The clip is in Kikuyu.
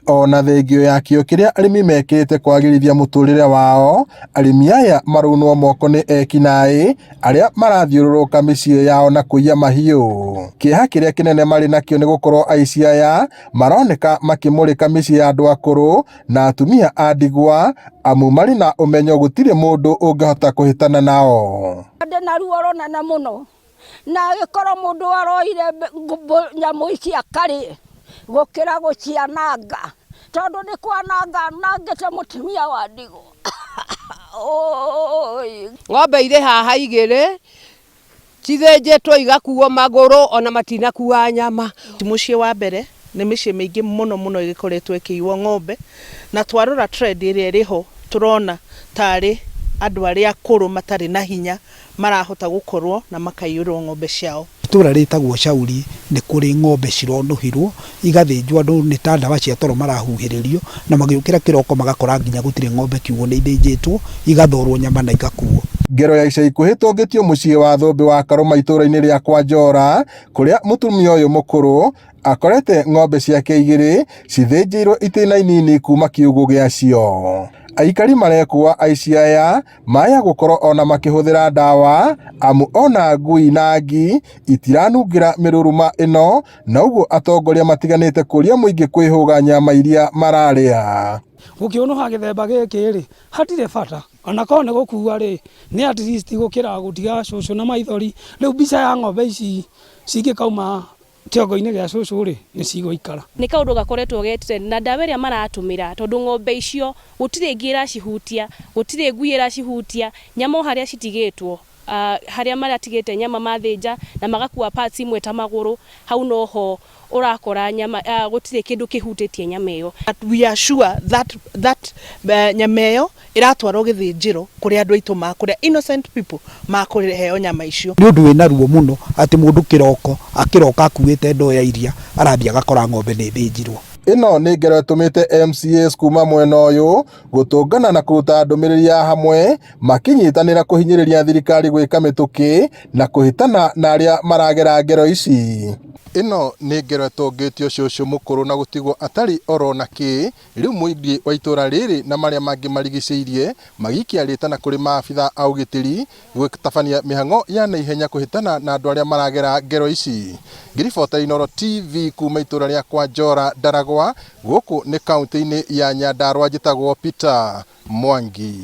Ona thengio ya kĩo kĩrĩa arĩmi mekĩrĩte kwagĩrithia mũtũrĩre wao, arĩmi aya maraunwo moko nĩ ekinaĩ arĩa marathiũrũrũka mĩciĩ yao na kũiya mahiũ. Kĩeha kĩrĩa kĩnene marĩ nakĩo nĩ gũkorwo aici aya maroneka makĩmũrĩka mĩciĩ ya andũ akũrũ na atumia a ndigwa amu marĩ na ũmenyo gũtirĩ mũndũ ũngĩhota kũhĩtana nao. Ndĩ na ruo rũnene mũno na agĩkorwo mũndũ aroire nyamũ ici akarĩe gũkĩra gũciananga tondũ nĩ kwananga anangĩte mũtumia wa ndigwa. Ng'ombe irĩ haha igĩrĩ cithĩnjĩtwo igakuo magũrũ ona matinakua nyama. Ti mũciĩ wa mbere, nĩ mĩciĩ mĩingĩ mũno mũno ĩgĩkoretwo ĩkĩiywo ng'ombe, na twarora trend ĩrĩa ĩrĩ ho tũrona tarĩ andũ arĩa akũrũ matarĩ na hinya marahota gũkorwo na makaiyũrwo ng'ombe ciao. Itũra rĩtagwo Shauri nĩ kũrĩ ng'ombe cironũhirwo igathĩnjwo andũ nĩ ta ndawa cia toro marahuhĩrĩrio na magĩũkĩra kĩroko magakora nginya gũtirĩ ng'ombe kiugũ nĩ ithĩnjĩtwo igathorwo nyama na igakuo. Ngero ya ica ikuhĩ tũngĩtio mũciĩ wa Thũmbĩ wa Karũma itũũra-inĩ rĩa kwa Njora kũrĩa mũtumia ũyũ mũkũrũ akorete ng'ombe ciake igĩrĩ cithĩnjĩirwo itĩna inini kuma kiugũ gĩacio. Aikari marekua aici aya maya gũkorwo ona makĩhũthĩra ndawa amu ona ngui na ngi itiranungĩra mĩruruma ĩno na ũguo atongoria matiganĩte kũria mũingĩ kwĩhũga nyama iria mararĩa. Gũkĩũnũha gĩthemba gĩkĩ rĩ, hatirĩ bata ona korwo nĩ gũkua rĩ, nĩ at least gũkĩra gũtiga cũcũ na maithori. Rĩu mbica ya ng'ombe ici cingĩkauma kĩongo-inĩ gĩa cũcũ rĩ, nĩ cigũikara. Nĩ kaũndũ gakoretwo ge trend na ndawa ĩrĩa maratũmĩra tondũ ng'ombe icio gũtirĩ ngi ĩracihutia, gũtirĩ ngui ĩracihutia, nyama o harĩa citigĩtwo, harĩa maratigĩte nyama mathĩnja na magakua parts imwe ta magũrũ, hau noho ũrakora nyama, gũtirĩ kĩndũ kĩhutĩtie nyama ĩyo. But we are sure that that nyama ĩyo ĩratwarwo gĩthĩnjĩro kũrĩa andũ aitũ makũrĩa, innocent people makũheo nyama icio. Nĩ ũndũ wĩna ruo mũno atĩ mũndũ kĩroko akĩroka akuĩte ndoo ya iria arathiĩ agakora ng'ombe nĩ ĩthĩnjirwo. Ĩno nĩ ngero ĩtũmĩte MCAs kuma mwena ũyũ gũtũngana na kũruta ndũmĩrĩri ya hamwe makĩnyitanĩra kũhinyĩrĩria thirikari gwĩka mĩtũkĩ na kũhĩtana na arĩa maragera ngero ici. Ĩno nĩ ngero ĩtũngĩtio cũcũ mũkũrũ na gũtigwo atarĩ oro na kĩ. Rĩu mũingĩ wa itũra rĩrĩ na marĩa mangĩ marigicĩirie magĩikia rĩtana kũrĩ maabitha a ũgitĩri gũtabania mĩhang'o ya naihenya kũhĩtana na andũ arĩa maragera ngero ici. Ngĩribota Inooro TV kuma itũra rĩa kwa Njora Ndaragwa gũkũ nĩ kaunti-inĩ ya Nyandarua njĩtagwo Peter Mwangi.